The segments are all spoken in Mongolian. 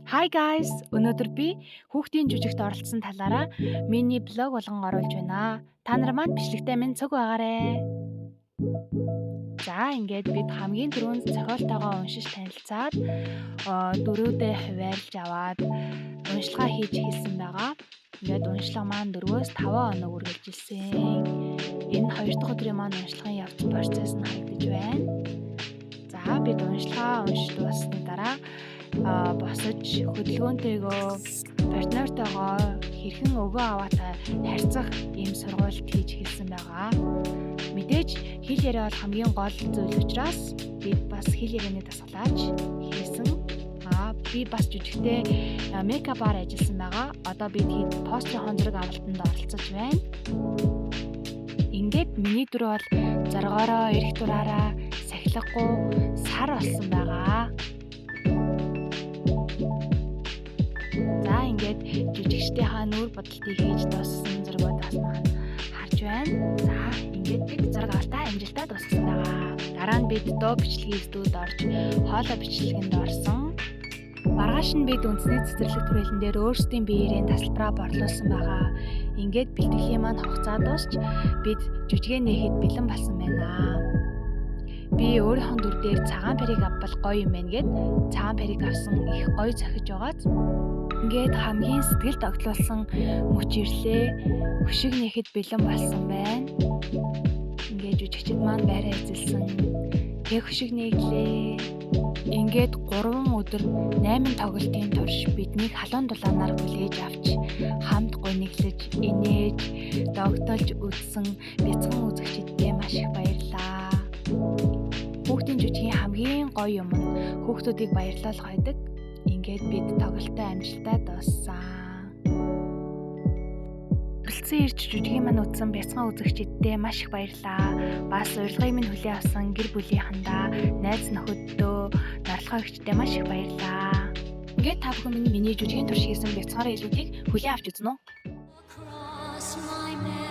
Hi guys. Өнөөдөр би хүүхдийн жүжигт оролцсон талаараа мини блог болгон оруулж байна. Та нар маань бичлэгтэй минь цуг байгаарэ. За, ингээд бид хамгийн түрүүнд зохиолтойгоо уншиж танилцаад, дөрүүдээ хуваарлж аваад уншилгаа хийж эхэлсэн байгаа. Ингээд уншлага маань 4-5 хоног үргэлжилсэн. Энэ хоёр дахь өдрийн маань уншлагын явц процесс нь харагдаж байна. За, бид уншлагаа уншиж дууссаны дараа босож хөдөлгөөнтэйгөө, партнертойгоо хэрхэн өгөө аваатай харьцах ийм сургуульд хийж эхэлсэн байгаа. Мэдээж хэл яриа бол хамгийн гол зүйл учраас бид бас хэл ярианы дасгалаач хийсэн. Би бас жүжигтээ мейкапаар ажилласан байгаа. Одоо бид хэд постерын зураг авалтанд оролцож байна. Ингээд миний дүр бол зоргоороо эрх дураараа сахилгагүй сар болсон байгаа. За, ингээд жүжигчдийнхаа нүүр будалтыг хийж дууссан зургуудаас маань харж байна. За, ингээд бид зураг авалтаа амжилттай дуусгасан байгаа. Дараа нь бид дуу бичлэгийн студид орж хоолой бичлэгэнд орсон. Маргааш нь бид үндэсний цэцэрлэг түрээлэн дээр өөрсдийн биеэрээ тасалбараа борлуулсан байгаа. Ингээд бэлтгэлийн маань хугацаа дуусч бид жүжигээ нээхэд бэлэн болсон байна. Би өөрийнхөө дүр дээр цагаан парик авбал гоё юм байна гэд цагаан парик авсан, их гоё зохиж байгааз. Ингээд хамгийн сэтгэл догдлуулсан мөч ирлээ. Хөшиг нээхэд бэлэн болсон байна. Ингээд жүжигчид маань байраа эзэлсэн. Тэг хөшиг нээглээ. Ингээд 3 өдөр 8 тоглолтын турш биднийг халуун дулаанаар хүлээж авч хамт гуниглаж, инээж, догдолж үзсэн бяцхан үзэгчдэдээ маш их баярлалаа. Хүүхдийн жүжигийн хамгийн гоё юм нь хүүхдүүдийг баярлуулах байдаг. Ингээд бид тоглолтоо амжилттай дууссан. Хүрэлцэн ирж жүжигийн маань үзсэн бяцхан үзэгчдэдээ маш их баярлалаа. Бас урилгыг минь хүлээн авсан гэр бүлийнхэндээ, найз нөхөддөө, норлохоо эгчдээ маш их баярлалаа. Ингээд та бүхэн минь миний жүжигийн турш хийсэн бяцхан илүүдийг хүлээн авч үзнэ үү? Across my memory.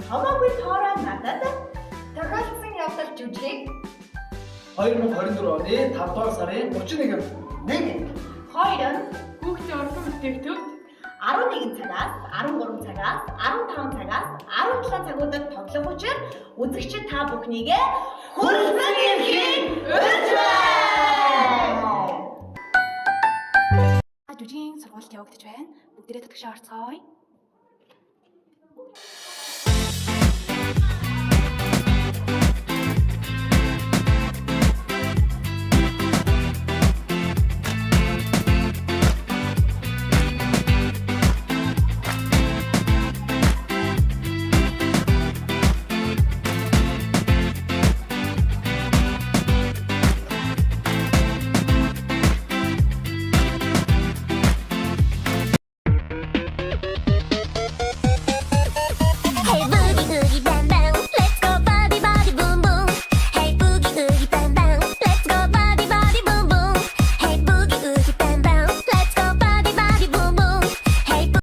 Хамаагүй тоороо надад тохиолдсон явдал жүжиг 2024 оны 5 дугаар сарын 31-нд 1 2 нь Хүүхдийн уран бүтээх төвд 11 цагаас 13 цагаас 15 цагаас 17 цагуудад тоглох учир үзэгчид та бүхнийг хүрэлцэн ирэхийг урьж байна. Жүжигийн сургуульд явагдаж байна. Бүгдээрээ татгшаа орцгоё.